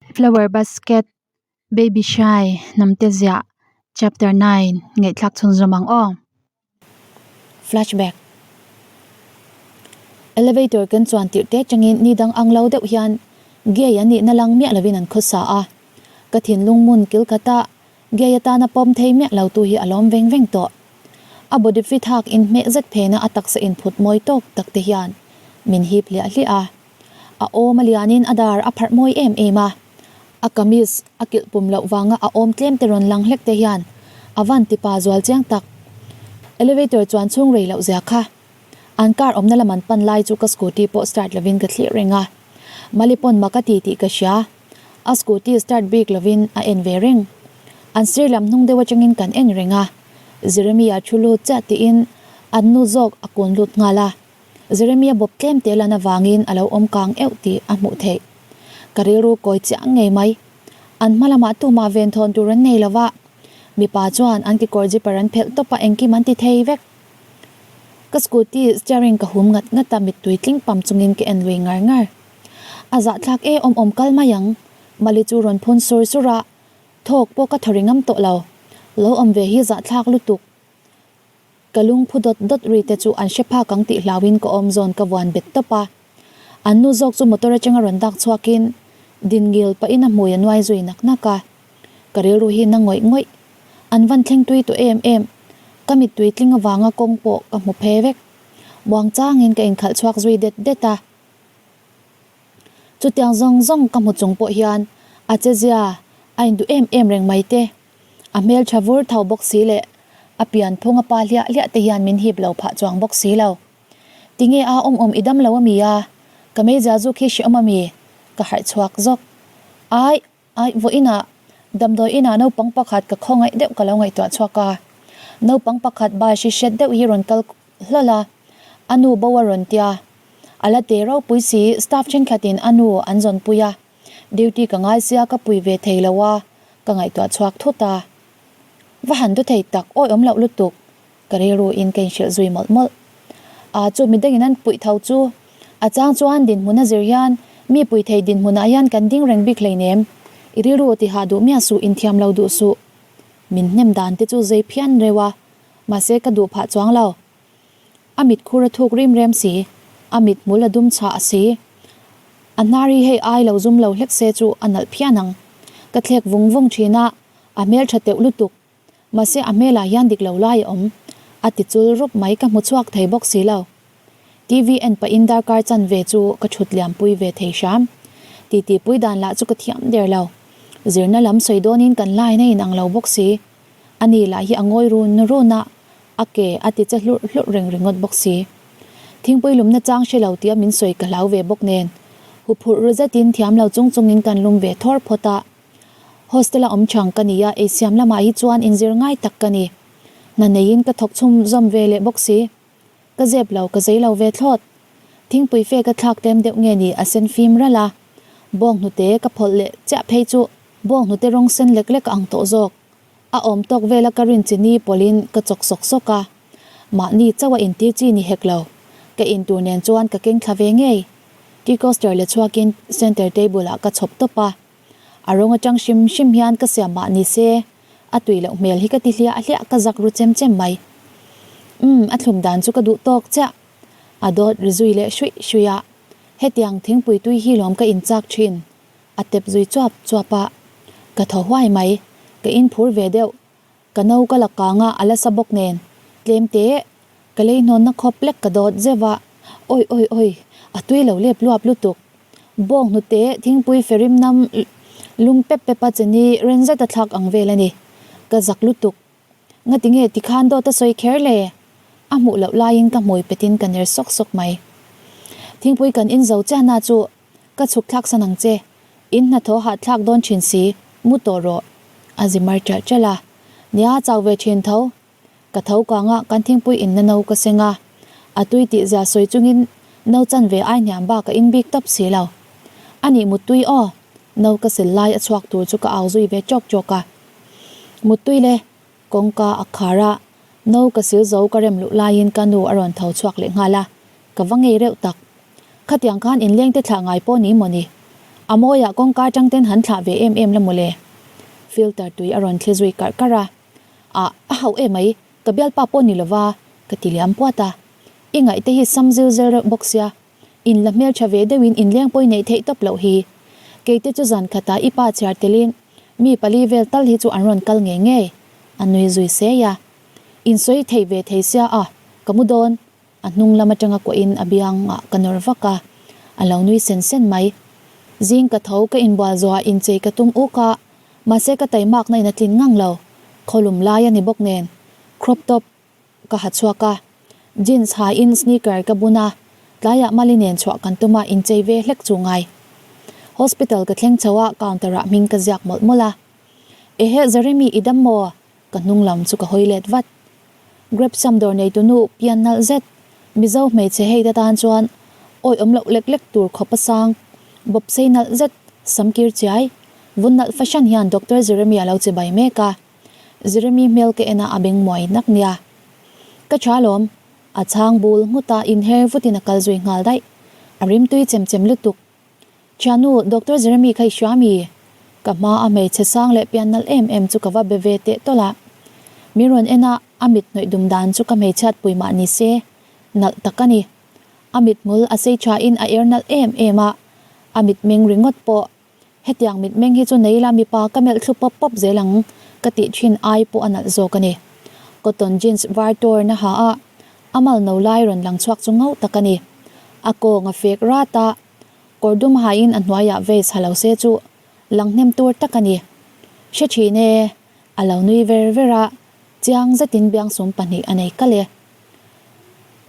Flower Basket Baby Shy Hnamte Ziah Chapter 9 ngaihthlak chhunzawm ang aw. Flashback Elevator kan chuan tirh te atangin ni dang ang lo deuh hian gay an nihna lang miah lovin an khawsa a, ka thinlung hmun kil khata gay atana pawm thei miah lo tu hi a lawm veng veng tawh. A body fit hak inhmeh zet phena a taksa inphut mawi tawk tak te hian min hip hliah hliah a. A awm a lianin a dar a pharh mawi em em a, a kamis a kilh pum loh vanga a awm tlem te rawn lang hlek te hian a van ti pa zual chiang tak. Elevator chuan chhung rei loh zia kha. An car awmna lam an pan lai chu ka scooty pawh start lovin ka thlir reng a. Mali pawn mak a ti tih ka hria. A scooty start bik lovin a en ve reng. An sir lam hnung deuh atangin kan en reng a. Jeremy-a thu lut chiah tiin an nu zawk a kun lut nghal a. Jeremia bawp tlem te lan avangin a lo awm kang euh tih a hmuh theih. Ka rilru kawi chiang ngei mai. An hma lamah tumah ven thawn tur an nei lo va, mipa chuan an kekawr zipper an phelh tawp a engkim an ti thei vek. Ka scooty steering ka hum ngat ngat a mittui tling pam chungin ka en lui ngar ngar. A zahthlak e awm awm kal mai ang. Mali chu rawn phun sur sur a, thawk pawh ka thaw ri ngam tawh lo. Lo awm ve hi zahthlak lutuk. Ka lung phu dawt dawt ri te chu an hre phak ang tih hlauhin ka awm zawn ka vuan bet tawp a. An nu zawk chu motor atanga rawn dak chhuakin din ngil pahin a hmui a nuai zui nak nak a. Ka rilru hi na ngawih ngawih. An van thleng tui tawh em em. Ka mittui tling avanga kawng pawh ka hmu phe vek. Muang changin ka inkhalh chhuak zui det det a. Chutiang zawng zawng ka hmu chung pawh hian a che zia a induh em em reng mai te. A hmeltha vur tho bawk si leh a pian phung a pa hliah hliah te hian min hip lo phah chuang bawk si lo. Tinge a awm awm i dam lo ami a? Ka meizia zu khi hre awm ami? Ka harh chhuak zawk. Ai, ai, vawiinah damdawi inah naupang pakhat ka khawngaih deuh ka lo ngaihtuah chhuak a. Naupang pakhat bai hri hriat deuh hi rawn kal hlawl a, a nu bo a rawn tia. A la te ropui si, staff thenkhatin a nu an zawnpui a. Duty ka ngai sia ka pui ve thei lo a, ka ngaihtuah chhuak thut a. Va han du thei tak awi awm loh lutuk, ka rilru in ka inhrilh zui mawlh mawlh. A chu midangin an puih tho chu, a chang chuan dinhmun a zir hian mi pui thei dinhmunah hian kan ding reng bik hleinem, i rilru ti hah duh miah suh inthiam lo duh suh. Min hnem dan te chu zei phian reuh a, mahse ka duh phah chuang lo. A mit khur a thuk rim rem si, a mit hmul a dum chhah si. A hnar hi hei ai lo zum lo hlek se chu a nalh phian ang. Ka thlek vung vung thin a, a hmel tha teuh lutuk. Mahse a hmelah hian dik lo lai a awm. A ti chul rup mai ka hmu chhuak thei bawk si lo. TV en pahin darkar chan ve chu ka thut liam pui ve thei hram. Titi pui dan lah chu ka thiam der lo. Zirna lam sawi dawnin kan line a inang lo bawk si. Ani lah hi a ngawi run run a, a ke a ti che hlurh hlurh reng ringawt bawk si. Thingpui lumna chang hre lo tia min sawi ka hlau ve bawk nen, huphurh ru zetin thiam lo chung chungin kan lum ve thawr phawt a. Hostel a awm chang ka ni a, eisiam lamah hi chuan inzir ngai tak ka ni. Hna neiin ka thawk chhum zawm ve leh bawk si. Ka zep lo, ka zei lo ve thlawt. Thingpui fe ka thlak tlem deuh nge ni a sen fim ralh a. Bawng hnute ka phawlh leh chiah phei chu bawng hnute rawng sen lek lek a ang tawh zawk. A awm tawk vela ka rin chini pawlhin ka chawk sawk sawk a, mahni chauh a intir chi ni hek lo. Ka intur nen chuan ka keng thla ve ngei. Tea coaster la chhuakin center table ah ka chhawp tawp a. A rawng atang hrim hrim hian ka siam mah ni se, a tui loh hmel hi ka ti hliah hliah ka zak ru chem chem mai. Umm, a thlum dan chu ka duh tawk chiah. A dawt ri zui leh hruih hruih a, hetiang thingpui tui hi lawm ka inchak thin. A tep zui chuap chuap a, ka thaw huai mai, ka in phur ve deuh, ka no ka la kang a, a la sa bawk nen, tlem te, ka lei hnawnna khawp lek ka dawt zeuh a, awi awi awi, a tui lo lep luap lutuk, bawng hnute thingpui ferim nam lum pep pep a chini ren zet a thlak ang vel a ni, ka zak lutuk, ngati nge tikhan dawt a sawi kher le, a hmuh loh laiin ka hmui petin ka ner sawk sawk mai, thingpui kan in zo chiah na chu. Ka chhuk thlak san ang che. In hnathawh hah thlak dawn thin si, mu tawh rawh. A zi mar ṭalh ṭalh a. Nia chau ve thin tho. Ka tho kang a, kan thingpui in na no ka seng a. A tui tih zia sawi chungin no chan ve ai hniam bak a in bik tawp si lo. A nih muttui aw. No ka sil lai a chhuak tur chu ka au zui ve chawk chawk a. Muttui le. Kawngka a khar a, no ka sil zo ka rem luh laiin ka nu a rawn tho chhuak leh nghal a, ka va ngei reuh tak. Khatiang khan inleng te thlah ngai pawh ni maw ni? A mawiah kawngka atang ten han thlah ve em em la mawle. Filter tui a rawn thli zui karh karh a. Ah, a hauh em mai, ka bialpa pawh ni lova, ka ti liam puat a. I ngaih te hi sam zil zel reuh bawk sia, in la hmeltha ve deuhin inleng pawi neih theih tawp loh hi. Keite chu zan khatah i pa chhiar telin mi pali vel tal hi chu an rawn kal ngei ngei, a nui zui sei a. In sawi thei ve thei sia a, ka mu dawn, a hnung lam atanga kuahin a biangah ka nawr vak a, a lo nui sen sen mai. Zing ka tho ka inbual zawhah inchei ka tum uk a, mahse ka taimakna in a tlin ngang lo, khawlum lai a ni bawk nen, crop top ka ha chhuak a, jeans ha in sneaker ka bun a, tlaiah Mali nen chhuah kan tum a inchei ve hlek chu ngai. Hospital ka thleng chho a, counter ah hming ka ziak mawlh mawlh a. Ehe Jeremy i dam maw? Ka hnung lam chu ka hawi let vat. Grep sam dawr neitu nu pian nalh zet, Mizo hmeichhe hei te tan chuan awi awm loh lek lek tur khawp a sang, bawp sei nalh zet, sam kir chiai, vun nalh fahran hian Doctor Jeremy a lo che bai mek a. Jeremy hmel ka en a a beng muai nak nia. Ka tha lawm, a chhang bul nghut a inher vutin a kal zui nghal daih. A rimtui chem chem lutuk. Thiannu, Doctor Jeremy kha i hria mi? Ka hma a hmeichhe sang leh pian nalh em em chu ka va be ve teh tawlh a. Min rawn en a, a mit hnawih dum dan chu ka hmeichhiat pui mah ni se, nalh tak a ni. A mithmul a sei tha in a er nalh em em a, a mitmeng ringawt pawh. Hetiang mitmeng hi chu nei la mipa ka melh thlu pawp pawp zel ang ka tih thin ai pawh a nalh zawk a ni. Cotton jeans var tawrn a ha a, a mal no lai rawn lang chhuak chu ngauh tak a ni. A kawng a fek rat a, kawr dum hain a hnuaiah vase ha lo se chu lang hnem tur tak a ni. Hre thin e, a lo nui ver ver a, chiang zetin biangsum pahnih a nei kalh e.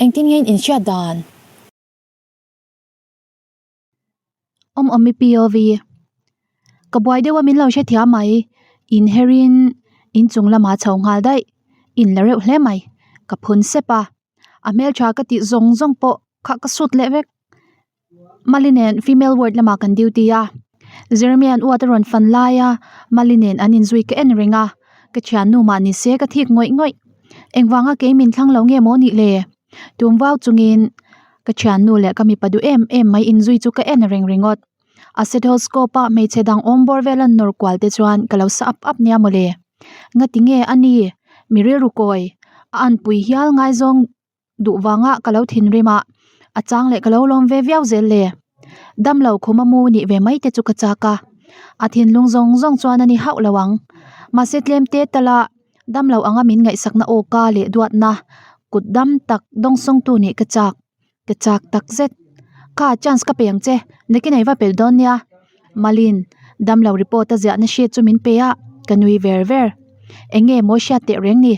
Engtin nge in inhriat dan? Awm awm i POV. Ka buai deuh a min lo hrethiam mai. In her in inchung lamah chho nghal daih. In la reuh hle mai. Ka phun sep a. A hmeltha ka tih zawng zawng pawh kha ka sut leh vek. Mali nen female ward lamah kan duty a. Jeremy an uat a rawn fan lai a, Mali nen an inzui ka en reng a. Ka thiannu mah ni se ka thik ngawih ngawih. Engvanga kei min thlang lo nge maw nih le? Tum vau chungin ka thiannu leh ka mipa duh em em mai inzui chu ka en reng ringawt. A stethoscope a hmeichhe dang awm bawr vel an nawr kual te chuan ka lo sa ap ap nia mawle. Ngati nge a ni? Mi rilru kawi a anpui hial ngaizawng duh vanga ka lo thinrim a, a chang leh ka lo lawm ve viau zel le. Damlo khum a mu nih ve mai te chu ka chak a, a thinlung zawng zawng chuan a ni hauh lo ang. Mahse tlem te tala damlo anga min ngaihsakna aw ka leh duatna kut dam tak dawngsawngtu nih ka chak. Ka chak tak zet. Kha chance ka pe ang che, nakin ei va pel dawn nia. Malin, damlo report a ziahna sheet chu min pe a, ka nui ver ver. Eng nge maw hriat teh reng ni?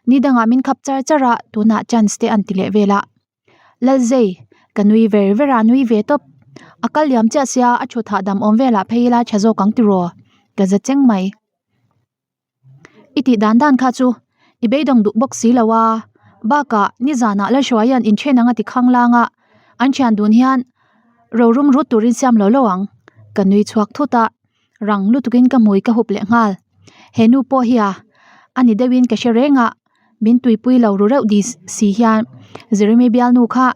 Ni dangah min khap char char a, tunah chance te an ti leh vel a. Lalzei, ka nui ver ver a, nui ve tawp. A kal liam chiah sia, a thut hahdam awm velah phei ila tha zawk ang tiraw? Ka za cheng mai. I tih dan dan kha chu i beidawng duh bawk si lo a, bakah nizanah Lalhruaia'n inthen anga ti khang lang a, an thian dun hian rorum rut turin siam lo lo ang. Ka nui chhuak thut a, rang lutukin ka hmui ka hup leh nghal. He nu pawh hi a, a ni deuhin ka hre reng a, min tuipui lo ru reuh di si hian Jeremy bialnu kha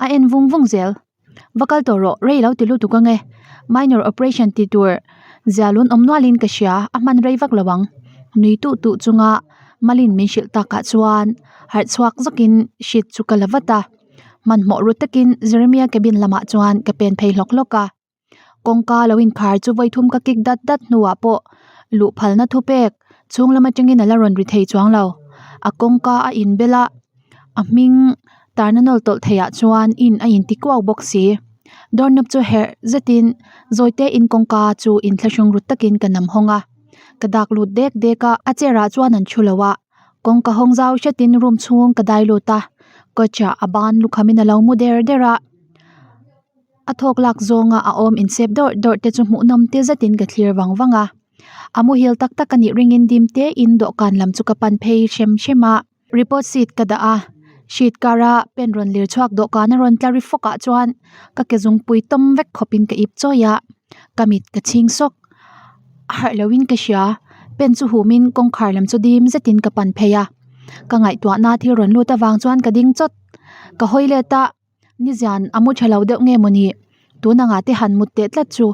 a en vung vung zel. Va kal tawh rawh, rei lo ti lutuk ange. Minor operation ti tur zialun awm nualin ka hria, a hman rei vak lo ang. Nui tuh tuh chunga Malin min hrilh takah chuan harh chhuak zawkin sheet chu ka la vat a. Hmanhmawh ru takin Jeremia cabin lamah chuan ka pen phei hlawk hlawk a. Kawngka lo inkhar chu vawithum ka kik dat dat hnuah pawh luh phalna thupek chhung lam atangin a la rawn ri thei chuang lo. A kawngka a inbel a, a hming tarna nawl tawlh theihah chuan in a inti kuau bawk si. Door knob chu herh zetin zawite in kawngka chu inthlahrung ru takin ka nam hawng a, ka dak lut dek dek a, a chair ah chuan an thu lo a, kawngka hawng zau hretin room chhung ka dai lut a, couch ah a ban lukhamin a lo mu der der a. A thawk lak zawnga a awm insep dawrh dawrh te chu hmuhnawm te zetin ka thlir vang vang a. A muhil tak tak a nih ringin dim tein dawhkan lam chu ka pan phei hrem hrem a. Report sheet ka dah a, sheet kara pen rawn lir chhuak dawhkan a rawn tla ri fawk ah chuan ka ke zungpui tawm vek khawpin ka ip chawi a, ka mit ka chhing sawk. A harh loin ka hria, pen chu humin kawngkhar lam chu dim zetin ka pan phei a. Ka ngaihtuahna thil rawn lut avang chuan ka ding chawt. Ka hawi let a. Nizian a mu tha lo deuh nge maw ni? Tun anga te han mut teh tlat chu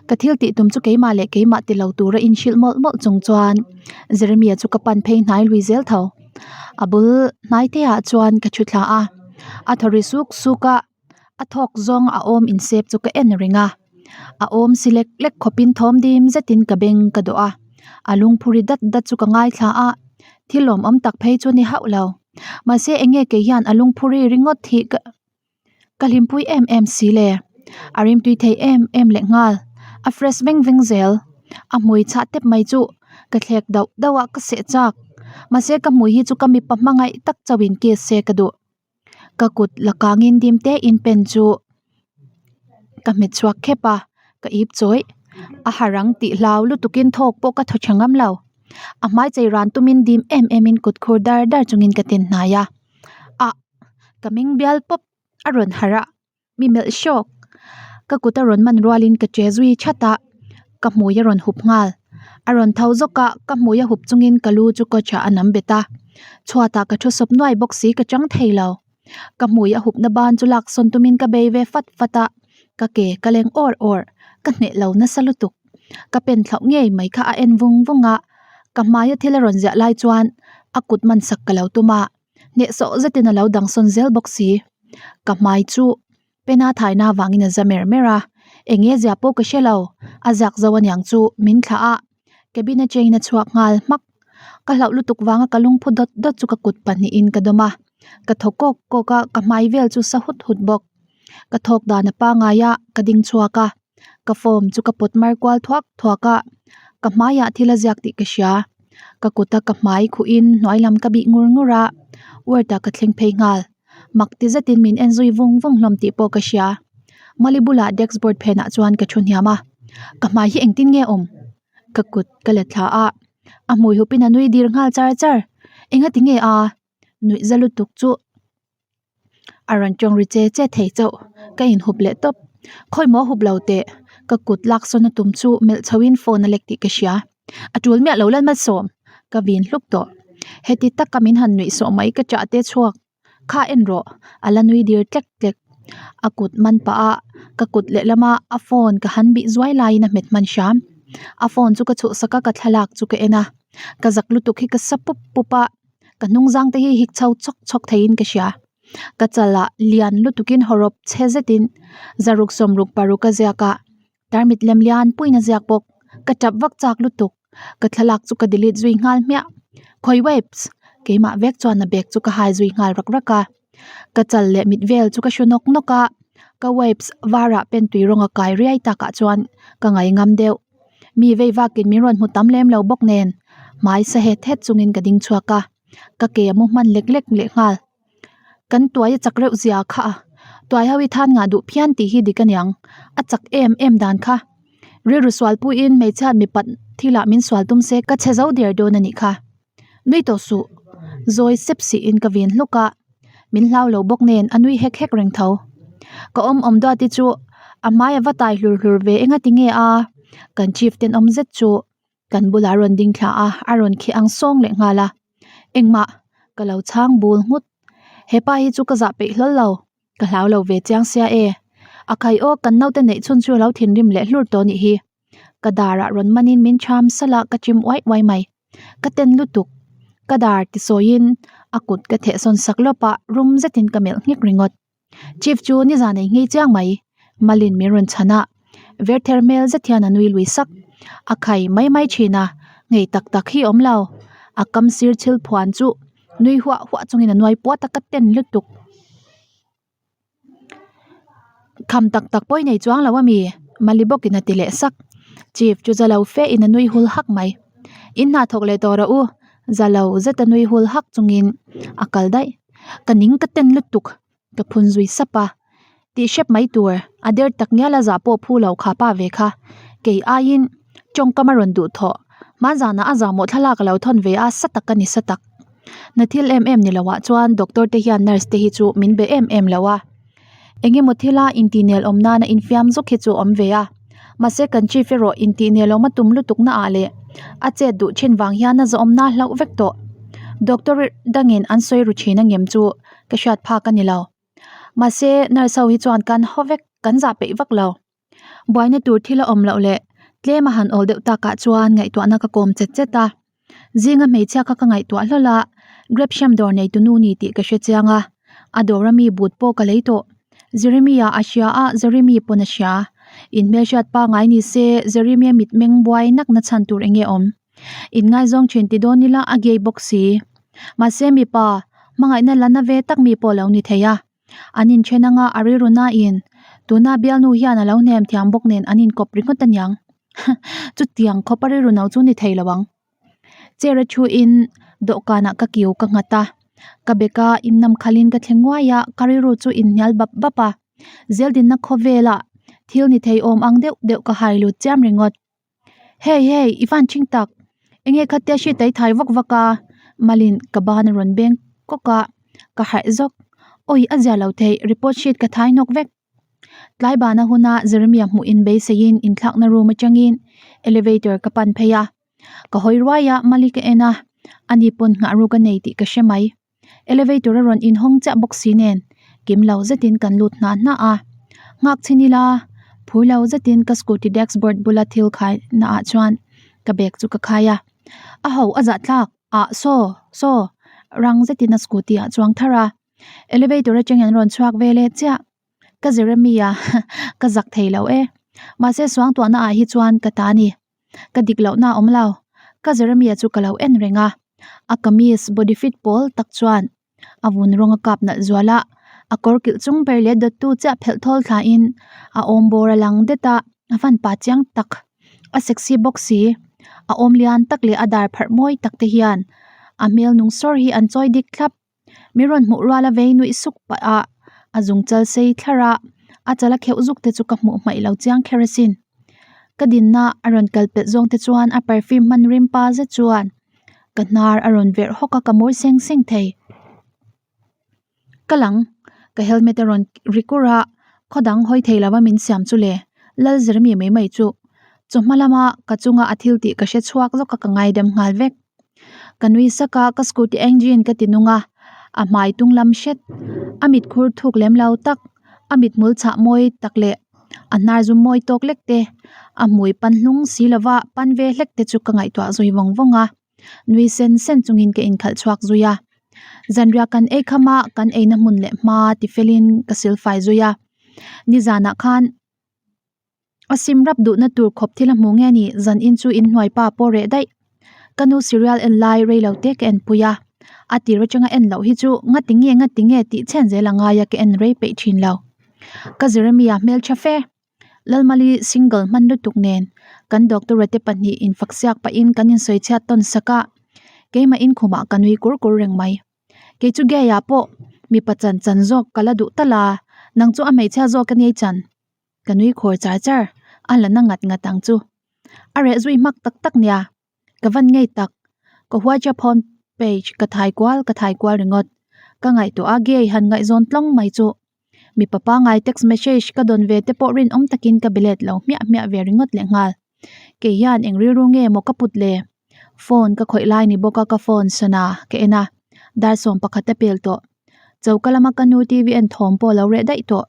ka thil tih tum chu keimah leh keimah ti lo tura inhrilh mawlh mawlh chung chuan Jeremia chu ka pan phei hnai lui zel tho. A bul hnai te ah chuan ka thu thla a, a thaw ri suk suk a, a thawk zawng a awm insep chu ka en reng a, a awm si lek lek khawpin thawm dim zetin ka beng ka dawh a, a lungphu ri dat dat chu ka ngaithla a, thil lawmawm tak phei chu ni hauh lo. Mahse eng nge kei hian a lungphu ri ringawt hi ka. Ka hlimpui em em si le. A rimtui thei em em leh nghal. A fresh veng veng zel. A hmui chhah tep mai chu ka thlek dauh dauh a ka seh chak. Mahse ka hmui hi chu ka mipa hmangaih tak chauhin kiss se ka duh. Ka kut la kangin dim te in pen chu ka hmet chhuak khep a, ka ip chawih. A harang tih hlau lutukin thawk pawh ka thaw tha ngam lo. A hmai chei ran tumin dim em em in kut khur dar dar chungin ka tin hnai a. Ah! Ka meng bial pawp a rawn harh a, mi melh hrawk. Ka kut a rawn man rualin ka che zui that a, ka hmui a rawn hup nghal. A rawn tho zawk a, ka hmui a hup chungin ka lu chu coach ah a nam bet a. Chhuatah ka thu sawp nuai bawk si ka chang thei lo. Ka hmui a hupna ban chu lak sawn tumin ka bei ve fat fat a, ka ke ka leng awr awr, ka hneh lo nasa lutuk. Ka pen thlauh ngei mai kha a en vung vung a, ka hmaia thil a rawn ziah lai chuan a kut man sak ka lo tum a. Hnehsawh zetin a lo dang sawn zel bawk si. Ka hmai chu pena thaina avangin a za mer mer a, eng nge zia pawh ka hre lo, a ziak zo aniang chu min thlah a, cabin atangin a chhuak nghal hmak. Ka hlauh lutuk vanga ka lungphu dawt dawt chu ka kut pahnihin ka dawm a, ka thaw kawk kawk a, ka hmai vel chu sa hut hut bawk. Ka thawk dan a pangai a, ka ding chhuak a, ka form chu ka pawt mar kual thuak thuak a, ka hmaiah thil a ziak tih ka hria. Ka kuta ka hmai khuhin hnuai lam ka bih ngur ngur a, ward ah ka thleng phei nghal. Mak ti zetin min en zui vung vung hlawm tih pawh ka hria. Mali bulah desk board phenah chuan ka thu hniam a, ka hmai hi engtin nge awm? Ka kut ka let thla a, a hmui hupin a nui dir nghal char char. Engati nge a? Nuih za lutuk chu. A rawn tawng ri che che thei chauh ka inhup leh tawp khawi maw hup lo teh ka kut lak sawn a tum chu melh chho in phone a lek tih ka hria a tul miah lo lal malsawm ka vin hluk tawh heti taka min han nuih sawh mai ka chah te chhuak kha en rawh a la nui dir tlek tlek a kut man pah a ka kut lehlama a phone ka han bih zuai laiin a hmet hman hram a phone chu ka chhuhsak a ka thlalak chu ka en a ka zak lutuk hi ka sa pup pup a. Ka hnung zang te hi hik chho chhawk chhawk theiin ka hria. Ka chalah lian lutukin hawrawp chhe zetin zaruk sawmruk paruk a ziak a, tarmit lem lian puiin a ziak bawk. Ka tap vak chak lutuk. Ka thlalak chu ka delete zui nghal hmiah. Khawi wipes! Keimah vek chuan a bag chu ka hai zui nghal rak rak a. Ka chal leh mit vel chu ka hru nawk nawk a, ka wipes varah pen tui rawng a kai riai takah chuan ka ngai ngam deuh. Mi vei vakin min rawn hmu tam lem lo bawk nen hmai sa het het chungin ka ding chhuak a, ka ke a mu hman lek lek leh nghal. Kan tuai a chak reuh zia kha a, tuai ho hi than ngah duh phian tih hi dik aniang, a chak em em dan kha. Rilru sual puiin hmeichhiat mipat thilah min sual tum se ka chhe zo der dawn a nih kha. Nui tawh suh, zawi sep siin ka vin hluk a, min hlau lo bawk nen a nui hek hek reng tho. Ka awm awm duat hi chu a hmai a va tai hlur hlur ve enga ti nge a, kan chief tenawm zet chu kan bulah a rawn ding thla a, a rawn khi ang sawng leh nghal a. Engmah ka lo chhang bul nghut, hepa hi chu ka zah peih hlawl lo, ka hlau lo ve chiang sia e. A khai aw kan naute neih chhun chu a lo thinrim leh hlur tawh anih hi. Ka darah rawn manin min cham salh a ka chim uai uai mai. Ka ten lutuk. Ka dar ti sawiin a kut ka theh sawn sak lawp a rum zetin ka melh nghek ringawt. Chief chu nizan ei nghei chiang mai. Malin min rawn chhan a. Verther hmel zet hian a nui lui sak. A khai mai mai thin a, nghei tak tak hi awm lo. A kam sir thil phuan chu nui huah huah chungin a nuai puat a ka ten lutuk. Kham tak tak pawh i nei chuang lo ami? Mali bawkin a ti leh sak. Chief chu za lo fe in a nui hul hak mai. In hna thawk leh tawh rawh u, za lo zet a nui hul hak chungin a kal daih. Ka ning ka ten lutuk, ka phun zui sap a. Tih hrep mai tur, a der tak ngial a zah pawh phu lo kha pa ve kha. Kei aiin tawngkam a rawn duh thawh. Hmanzanah a zahmawh thlalak a lo thawn ve a, sa tak a ni sa tak. Na thil em em ni lo ah chuan doctor te hian nurse te hi chu min be em em lo a engemaw thila intihnel awm nana infiam zawk hi chu awm ve a mahse kan chief erawh intihnel awm a tum lutuk na ah leh a chet duh thin vang hian a zawhawm na hlauh vek tawh doctor dangin an sawi ru thin angem chu ka hriat phak a ni lo mahse nurse ho hi chuan kan haw vek. Kan zah peih vak lo. Buaina tur thil a awm loh leh tlem a han awl deuh takah chuan ngaihtuahna ka kawm chet chet a. Zinga hmeichhia kha ka ngaihtuah hlawl a, Grep siam dawr nei tunu ni tih ka hre chiang a, a dawr ami but pawh ka lei tawh. Jeremy-a a hria a, Jeremy pawn a hria. In hmelhriat pangai ni se, Jeremy-a mitmeng buai nak na chhan tur enge awm. In ngaizawng thin ti dawn ila a gay bawk si. Mahse mipa, hmangaihna la na ve tak mi pawh lo ni thei a. An inthen anga a rilru nain tuna bialnu hian a lo hnem thiam bawk nen an inkawp ringawt aniang. Chutiang khawp a rilru no chu ni thei lo ang. Chair a thuin dawhkanah ka kiu ka nghat a, ka beka innam khalin ka thleng nguai a, ka rilru chu inhnial bap bap a. Zeldinna khawvelah thil ni thei awm ang deuh deuh ka hai lut chiam ringawt. Hey hey i van thing tak enge khatia hri tai thai vak vak a malin ka ban a rawn beng kawk a ka harh zawk awi a zia lo theih report sheet ka thai nawk vek tlai bana huna Jeremia hmuh in beiseiin inthlakna room atangin elevator ka pan phei a ka hawi ruai a mali ka en a ani pawn nghah ruk a nei tih ka hre mai. Elevator a rawn inhawng chiah bawk si nen kim lo zetin kan lut hna hna a, nghak chhin ila phur lo zetin ka scooty dashboard bula thil khai naah chuan ka bag chu ka khai a, a ho a zah thlak ah saw saw rang zetin a scooty ah chuang thar a, elevator atangin an rawn chhuak ve leh chiah ka Jeremy-a ka zak thei lo e mahse suangtuahna ah hi chuan ka ta ni. Ka dik loh na awm lo. Ka Jeremia chu ka lo en reng a. A kamis body fit pawl tak chuan a vun rawng a kap nalh zual a. A kawr kilh chung ber leh dawttu chiah phelh thawl thla in a awm bawr a lang det a. A van pa chiang tak. A sexy bawk si. A awm lian tak leh a dar pharh mawi tak te hian a hmel nung sawr hi an chawi dik thlap. Mi rawn hmuh rual a vei nuih suk pah a, a zung chal sei thlar a, a chal a kheuh zuk te chu ka hmuh hmaih lo chiang kher asin. Ka dinna a rawn kal pelh zawng te chuan a perfume hman rim pa zet chuan ka hnar a rawn verh hawk a ka mawi seng seng thei. Ka lang, ka helmet a rawn ri kur a, khaw dang hawi thei lova min siam chu le, Lalzirmi mai mai chu. Chawhma lama ka chunga a thil tih ka hre chhuak zawk a ka ngaidam nghal vek. Ka nui sak a, ka scooty engine ka ti nung a, a hmai tung lam hret, a mit khur thuk lem lo tak, a mit hmul chhah mawi tak leh a hnar zum mawi tawk lek te, a hmui pan hlung si lova pan ve hlek te chu ka ngaihtuah zui vawng vawng a, nui sen sen chungin ka inkhalh chhuak zui a. Zanriah kan ei kham a, kan eina hmun leh hma tifelin ka silfai zui a, nizanah khan. A sim rap duhna tur khawp thil a hmu nge ni zan in chu inhnuai pa pawh reh daih. Ka nu serial en lai rei lo te ka en pui a, a tir atanga en loh hi chu ngati nge ngati nge tih chhen zel a ngai a ka en rei peih thin lo. Ka Jeremia hmeltha fe. Lalmali single hman lutuk nen kan doctor te pahnih infaksiak pahin kan insawichhiat tawn sak a, keimah inkhumah ka nui kur kur reng mai. Kei chu gay ah pawh mipa chan chan zawk ka la duh tal a, nang chu a hmeichhia zawk a nia i chan. Ka nui khawr char char, a la na ngat ngat ang chu. A reh zui hmak tak tak nia, ka van ngei tak. Ka WhatsApp home page ka thai kual ka thai kual ringawt. Ka ngaihtuah a gay han ngaihzawn tlawng mai chu. Mipa pangai text message ka dawn ve te pawh rinawm takin ka be let lo hmiah hmiah ve ringawt leh nghal. Kei hian eng rilru nge maw ka put le? Phone ka khawih lai ni bawk a ka phone sana ka en a, dar 11 a pel tawh. Choka lama ka nu TV en thawm pawh a lo reh daih tawh.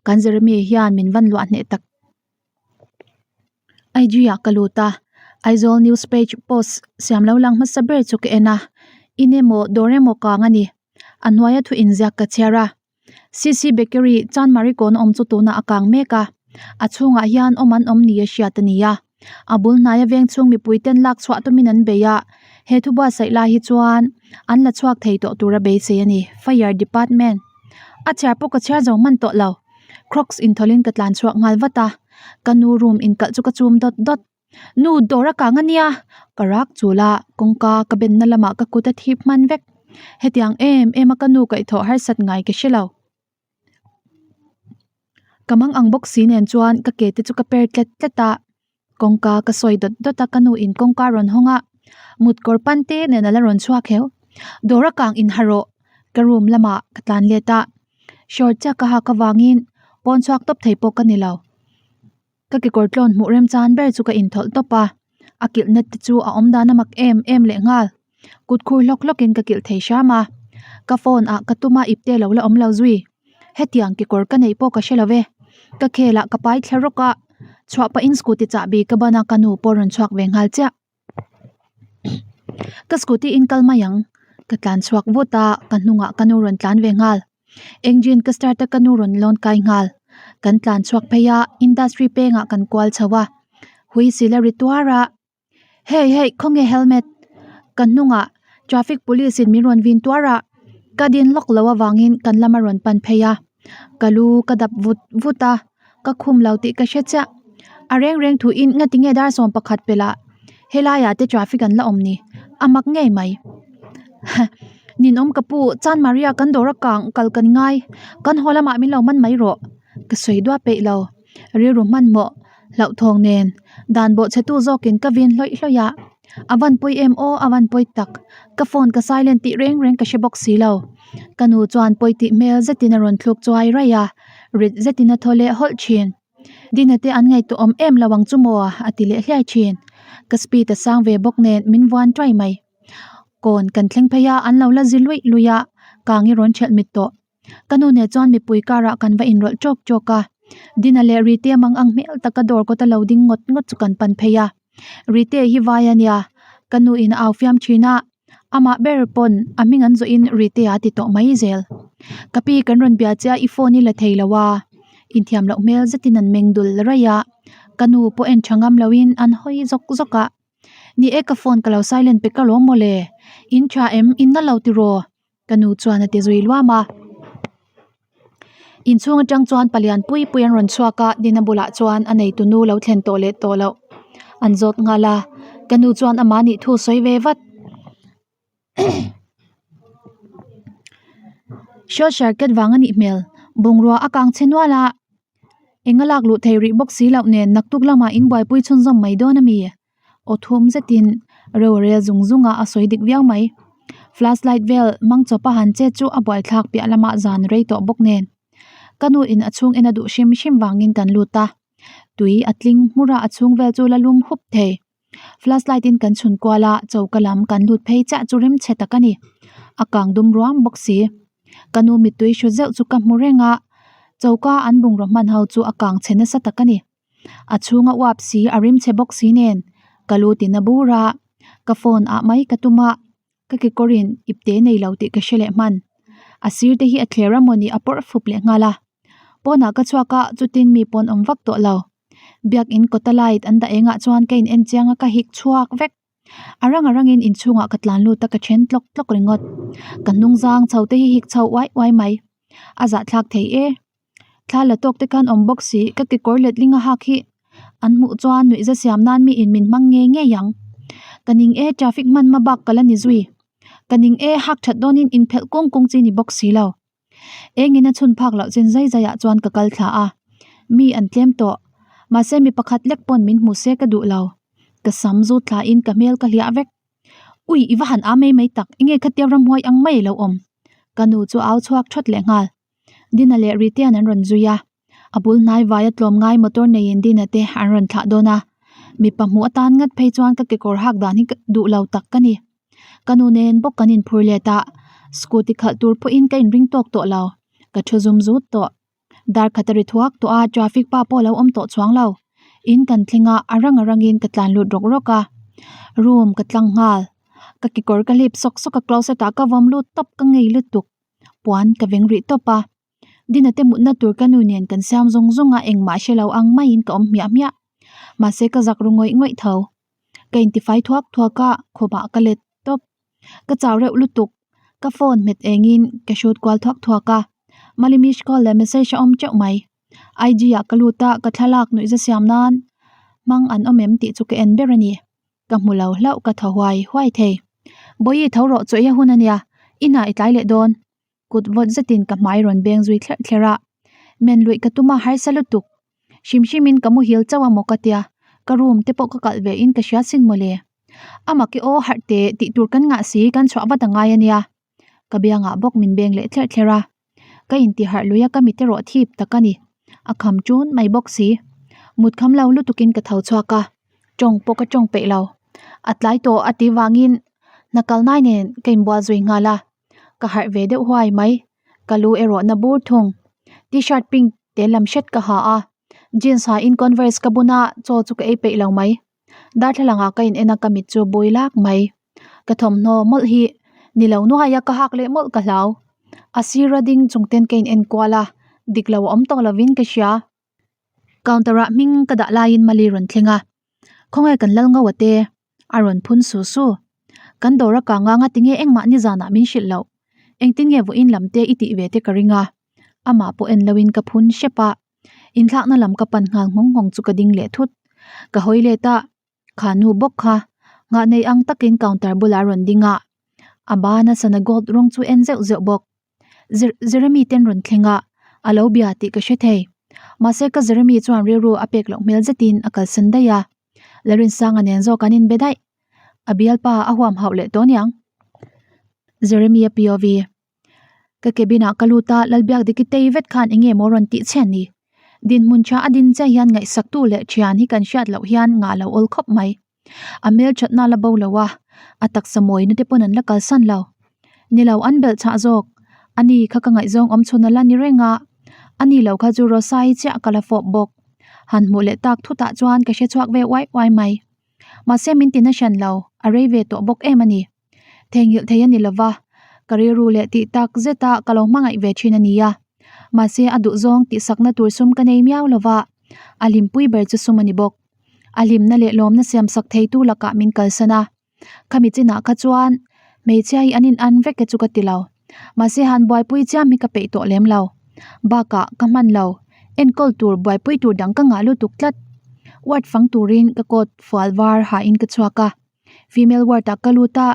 Kan Jeremy hian min van luah hneh tak. IG ah ka lut a, Aizawl news page post siam lo lang hmasa ber chu ka en a, in emaw dawr emaw kang a ni. A hnuaia thu inziak ka chhiar a. CC Bakery Chanmari kawn awm chu tunah a kang mek a, a chhungah hian awm an awm ni a hriat a ni a. A bul hnaia veng chhung mipui ten lak chhuah tumin an bei a, he thu buatsaih lai hi chuan an la chhuak thei tawh tura beisei a ni, Fire Department. A chhiar pawh ka chhiar zo hman tawh lo. Crocs inthawlhin ka tlan chhuak nghal vat a, ka nu room inkalh chu ka chum dawt dawt. Nu dawr a kang a nia! Ka rak chul a, kawngka ka benna lamah ka kut a thip hman vek. Hetiang em em a ka nu kaihthawh harsat ngai ka hre lo. Ka mang ang bawk si nen chuan ka ke te chu ka per tlet tlet a, kawngka ka sawi dawt dawt a ka nu in kawngka rawn hawng a, mut kawr pan te nen a la rawn chhuak heu. Dawr a kang in ha rawh! Ka room lamah ka tlan let a, short chiah ka hak avangin pawn chhuak tawp thei pawh ka ni lo. Ka kekawr tlawn hmuh remchan ber chu ka inthawlh tawp a, a kilhna te chu a awm dan a mak em em leh nghal. Kut khur hlawk hlawk in ka kilh thei hram a, ka phone ah ka tum a ipte lo la awm lo zui. Hetiang kekawr ka neih pawh ka hre lo ve. Ka khel ah ka pai thla rawk a, chhuah pahin scooty chahbi ka ban a ka nu pawh rawn chhuak ve nghal chiah. Ka scooty in kal mai ang, ka tlan chhuak vut a, ka hnungah ka nu rawn tlan ve nghal. Engine ka start a ka nu rawn lawn kai nghal. Kan tlan chhuak phei a, industry pengah kan kual chho a, huisil a ri tuar a. Hey hey khawnge helmet? Ka hnungah traffic police in min rawn vin tuar a, ka din lawk lo avangin kan lama rawn pan phei a, ka lu ka dap vut vut a, ka khum lo tih ka hre chiah. A reng reng thu in ngati nge dar 11 pelh ah helaiah te traffic an la awm ni? A mak ngei mai. Ninawm ka pu, Chan Maria kan dawr a kang kal kan ngai, kan haw lamah min lo man mai rawh. Ka sawi duah peih lo. Rilru hmanhmawh hlauhthawng nen dan bawh chhetu zawkin ka vin hlawih hlawih a, a van pawi em aw a van pawi tak, ka phone ka silent tih reng reng ka hre bawk si lo. Ka nu chuan pawi tih hmel zetin a rawn thluk chuai raih a, rit zetin a thaw leh hawlh thin. Dina te an ngaihtuah awm em lo ang chu maw a ti leh hliai thin. Ka speed a sang ve bawk nen min vuan ṭuai mai. Kawn kan thleng phei a an lo la zi luih luih a, kang i rawn ṭhelh mit tawh. Ka nu nen chuan mipui karah kan va inrawlh ṭawk ṭawk a, Dina leh Rite mang ang hmel taka dawr kawta lo ding ngawt ngawt chu kan pan phei a. Rite hi vai a nia, ka nu in a au fiam thin a, amah ber pawn a hming an zawhin Rite a ti tawh mai zel. Ka pi kan rawn bia che a i phone i la thei lo a, inthiam loh hmel zetin an meng dul raih a, ka nu pawh en tha ngam loin an hawi zawk zawk a. Ni e ka phone ka lo silent pek alawm mawle, in tha em, in na lo tiraw? Ka nu chuan a ti zui luam a. Inchhung atang chuan palian pui pui an rawn chhuak a, Dina bulah chuan a neitu nu lo thlen tawh leh tawh loh an zawt nghal a. Ka nu chuan amah nih thu sawi ve vat. Short circuit vang a nih hmel, bungrua a kang chhe nual a. Eng a lak luh thei rih bawk si loh nen naktuk lamah in buaipui chhunzawm mai dawn a mi? Aw thum zetin reu a rel zung zung a, a sawi dik viau mai. Flash light vel mang chawpa han chet chu a buaithlak piah lamah zan rei tawh bawk nen. Ka nu in a chhung en a duh hrim hrim vangin kan lut a. Tui a tling hmur a, a chhung vel chu la lum hup thei. Flash light in kan chhun kual a, choka lam kan lut phei chiah chu rim chhe tak a ni. A kang dum ruam bawk si. Ka nu mittui hru zeuh chu ka hmu reng a, choka an bungraw hman ho chu a kang chhe nasa tak a ni. A chhung a uap si, a rim chhe bawk si nen ka lu tin a bur a, ka phone ah mai ka tum a, ka kekawr in ipte nei lo tih ka hre leh hman. A sir te hi a thler a mawni a pawrh fup leh nghal a. Pawnah ka chhuak a, chutin mi pawn awm vak tawh lo. Biakin kawta light an dah engah chuan ka in en chiang a, ka hik chhuak vek. A rang a rangin inchhungah ka tlan lut a, ka then tlawk tlawk ringawt. Ka hnung zang chho te hi hik chho uai uai mai. A zahthlak thei e. Thla la tawk te khan awm bawk si, ka kekawr letling a hak hi an hmuh chuan nuihza siam nan mi in min hmang ngei ngei ang. Ka ning e traffic hman hma bak ka la ni zui. Ka ning e hak that dawnin inphelh kung kung chi ni bawk si lo. Engin a chhun phak loh chin zai zaiah chuan ka kal thla a, mi an tlem tawh. Mahse mi pakhat lek pawn min hmu se ka duh lo. Ka sam zu thlain ka hmel ka hliah vek. Ui i va han a mai mai tak, enge khatia ramhuai ang mai lo awm. Ka nu chu au chhuak thawt leh nghal. Dina leh Ritean an rawn zui a, a bul hnai vaia tlawm ngai motor neiin Dina te an rawn thlah dawn a, mipa hmuh atan ngat phei chuan ka kekawr hak dan hi duh lo tak ka ni. Ka nu nen bawk kan inphur let a, scooty khalh tur pawhin ka inring tawk tawh lo, ka thu zum zut tawh. Dar khat a ri thuak tawh a, traffic pa pawh a lo awm tawh chuang lo. In kan thleng a, a rang a rangin ka tlan lut rawk rawk a, room ka tlang nghal. Ka kekawr ka hlip sawk sawk a, closet ah ka vawm lut tawp ka ngei lutuk. Puan ka veng rih tawp a, Dina te mutna tur ka nu nen kan siam zawng zawng a, engmah hre lo ang maiin ka awm hmiah hmiah. Mahse ka zak ru ngawih ngawih tho. Ka intifai thuak thuak a, khawmah ka let tawp. Ka chau reuh lutuk, ka phone hmet engin ka hrut kual thuak thuak a, Mali miss call leh message a awm teuh mai. IG ah ka lut a, ka thlalak nuihza siam nan hmang an awm em tih chu ka en ber a ni. Ka hmu lo hlauh ka thaw huai huai thei. Bawihi tho rawh chaw i a hun a nia, i hna i tlai leh dawn. Kut vawt zetin ka hmai rawn beng zui thlerh thlerh a, men luih ka tum a harsa lutuk. Hrim hrimin ka muhil chauh a maw ka tia, ka room te pawh ka kalh ve in ka hria sin mawle. A mak i aw harh teh tih tur kan ngah si kan chhuah vat a ngai a nia. Ka biangah bawk min beng leh thlerh thlerh a, ka inti harh lui a ka mit erawh thip tak a ni. A kham ṭun mai bawk si. Mut kham lo lutukin ka tho chhuak a, ṭawng pawh ka ṭawng peih lo. A tlai tawh a ti vangin hna kal nai nen ka inbual zui nghal a. Ka harh ve deuh huai mai. Ka lu erawh na bur thung. T-shirt pink. Te lam hret ka ha a, jeans ha in converse ka bun a, chaw chu ka ei peih lo mai. Darthlalang ah ka in en a ka mit chu bui lak mai. Ka thawmhnaw mawlh hi ni lo nuai a ka hak leh mawlh ka hlau. A sir a ding chung ten ka in en kual a, dik lo a awm tawh lovin ka hria. Counter ah hming ka dah laiin Mali rawn thleng a, khawnge kan lal ngau a te? A rawn phun su su. Kan dawr a kang a ngatinge engmah nizanah min hrilh loh. Engtin nge vawiin lam te i tih ve te ka ring a. Amah pawh en loin ka phun hrep a. Inthlakna lam ka pan nghal nghawng nghawng chu ka ding leh thut. Ka hawi let a, kha nu bawk kha nghah nei ang takin counter bulah a rawn ding a. A bana sana gold rawng chu en zeuh zeuh bawk. Jeremy ten rawn thleng a, a lo bia tih ka hre thei. Mahse ka Jeremy chuan rilru a pek loh hmel zetin a kalsan daih a. Larinsanga nen zawk an inbe daih. A bialpa a huam hauh leh tawh niang. Jeremy a POV. Ka cabin ah ka lut a, Lalbiak Diki tei vet khan enge maw rawn tih che ni? Dinhmun tha a din che hian ngaihsaktu leh thian hi kan hriat loh hian ngah lo awl khawp mai. A hmel thatna la bo lo a, a taksa mawina te pawn an la kalsan lo. Ni lo an belh chah zawk. Ani kha ka ngaihzawng awm chhun a la ni reng a, ani lo kha chu Rosai chiah ka la fawp bawk. Han hmuh leh tak thutah chuan ka hre chhuak ve uai uai mai. Mahse min tina hran lo, a rei ve tawh bawk em a ni. Theihnghilh thei a ni lova, ka rilru leh tih tak zeta ka lo hmangaih ve thin a nia. Mahse a duhzawng tihsakna tur sum ka nei miau lova, a hlimpui ber chu sum a ni bawk. A hlimna leh lawmna siamsak theitu lakah min kalsan a. Khami chinah kha chuan hmeichhia hi an in an vek e chu ka ti lo. Mahse han buaipui chiam hi ka peih tawh lem lo. Bakah ka hman lo, enkawl tur buaipui tur dang ka ngah lutuk tlat. Ward fang turin ka coat fual var hain ka chhuak a. Female ward ah ka lut a,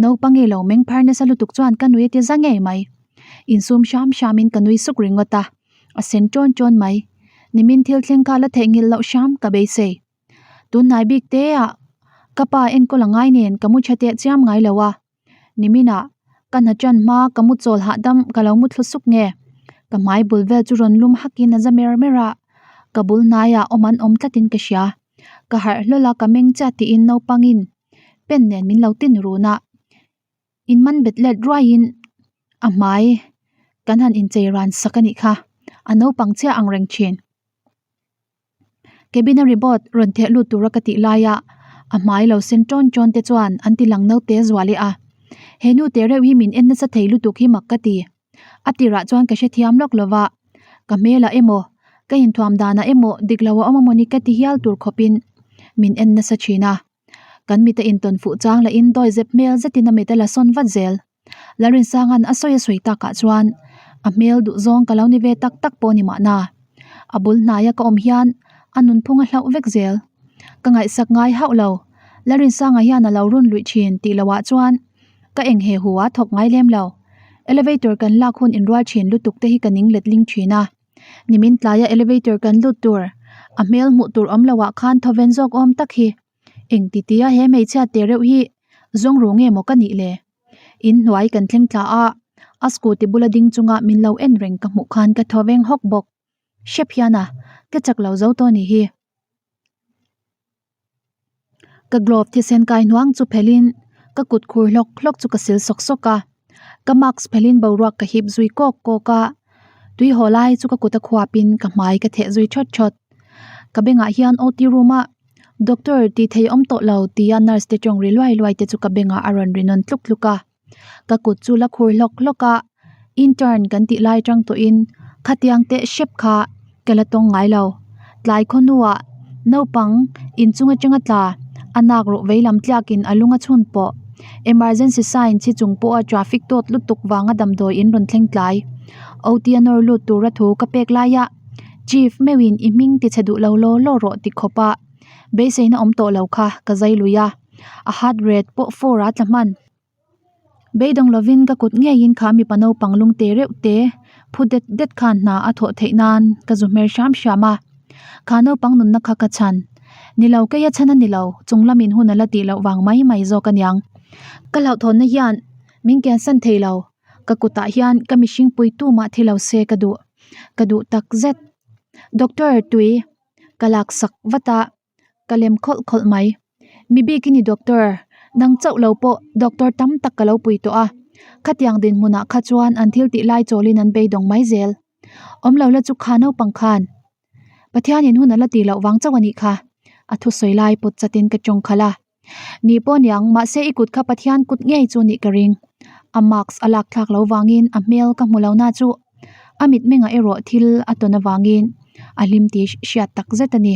naupang nge lo meng phar nasa lutuk chuan ka nui a ti za ngei mai. Insum hram hram in ka nui suk ringawt a, a sen ṭawn ṭawn mai. Nimin thil thleng kha la theihnghilh loh hram ka beisei. Tunhnai bik te ah ka pa enkawl a ngai nen ka mu tha teh chiam ngai lo a. Niminah ka hna ṭan hma ka mu chawl hahdam ka lo mu thlu suk nge. Ka hmai bul vel chu rawn lum hakin a za mer mer a, ka bul hnaiah awm an awm tlatin ka hria. Ka harh hlawl a ka meng chiah tiin naupangin pen nen min lo tin run a, in man bet let ruaiin a hmai kan han inchei ran sak a nih kha, a naupang chiah ang reng thin. Cabin a robot rawn theh lut tura ka tih laia a hmai lo sen tawn tawn te chuan an ti lang naute zual e a. He nu te reuh hi min en nasa thei lutuk hi mak ka ti. A tirah chuan ka hrethiam lawk lova, ka hmelah emaw, ka inthuam danah emaw dik lo a awm amawni ka ti hial tur khawpin min en nasa thin a. Kan mit a intawn fuh chang lahin dawi zep hmel zetin a mit a la sawn vat zel. Larinsanga'n a sawi a sawi takah chuan a hmel duh zawng ka lo ni ve tak tak pawh ni mahna. A bul hnaia ka awm hian a nunphung a hlauh vek zel. Ka ngaihsak ngai hauh lo. Larinsanga hian a lo run luih thin tih loah chuan ka eng he hu a thawk ngai lem lo. Elevator kan lak hun inrual thin lutuk te hi ka ning let ling thin a. Nimin tlaia elevator kan lut tur a hmel hmuh tur awm loah khan thawven zawk awm tak hi. Eng ti tia he hmeichhia te reuh hi zawng ru nge maw ka nih le? In hnuai kan thleng thla a, a scooty bula ding chunga min lo en reng ka hmuh khan ka thaw veng hawk bawk. Hrep hian a, ka chak lo zo tawh nih hi. Ka glove thisen kai hnuang chu phelhin ka kut khur hlawk hlawk chu ka sil sawk sawk a, ka mask phelhin boruak ka hip zui kawk kawk a, tui haw lai chu ka kut a khuapin ka hmai ka theh zui thawt thawt. Ka bengah hian OT room a Doctor tih thei awm tawh lo tia nurse te tawng ri luai luai te chu ka bengah a rawn ri nawn tluk tluk a. Ka kut chu la khur hlawk hlawk a, intern kan tih lai tang tawhin khatiang teh hrep kha ka la tawng ngai lo. Tlai khawhnuah naupang inchung atanga tla a nak ruh vei lam tliakin a lung a chhun pawh. Emergency sign chi chung pawha traffic tawt lutuk vanga damdawi in rawn thleng tlai. OT a nawr lut tura thu ka pek laia Chief meuhin i hming ti chhe duh lo law law rawh ti khawpa beiseina awm tawh lo kha ka zai lui a, a heart rate pawh four a tla hman. Beidawng lovin ka kut ngeiin kha mipa naupang lung te reuh te phu det det khan hna a thawh theih nan ka zu hmer hram hram a, kha naupang nunna kha ka chhan. Ni lo keia chhan a ni lo, chung lamin hun a la tih loh vang mai mai zawk aniang. Ka hlauhthawnna hian min kiansan thei lo, ka kutah hian ka mihring pui tumah thi lo se ka duh, ka duh tak zet. Doctor tui ka laksak vat a. Ka lem khawlh khawlh mai. Mi bik i ni doctor, nang chauh lo pawh doctor tam tak ka lo pui tawh a. Khatiang dinhmunah kha chuan an thil tih lai chawlin an beidawng mai zel. Awm lo la chu kha naupang khan Pathianin hun a la tih loh vang chauh a nih kha. A thusawi lai pawt chatin ka tawng khalh a. Ni pawh niang, mahse i kut kha Pathian kut ngei chu nih ka ring. A mask a lak thlak lo vangin a hmel ka hmu lo na chu a mitmengah erawh thil a tawn avangin a hlim tih hriat tak zet a ni.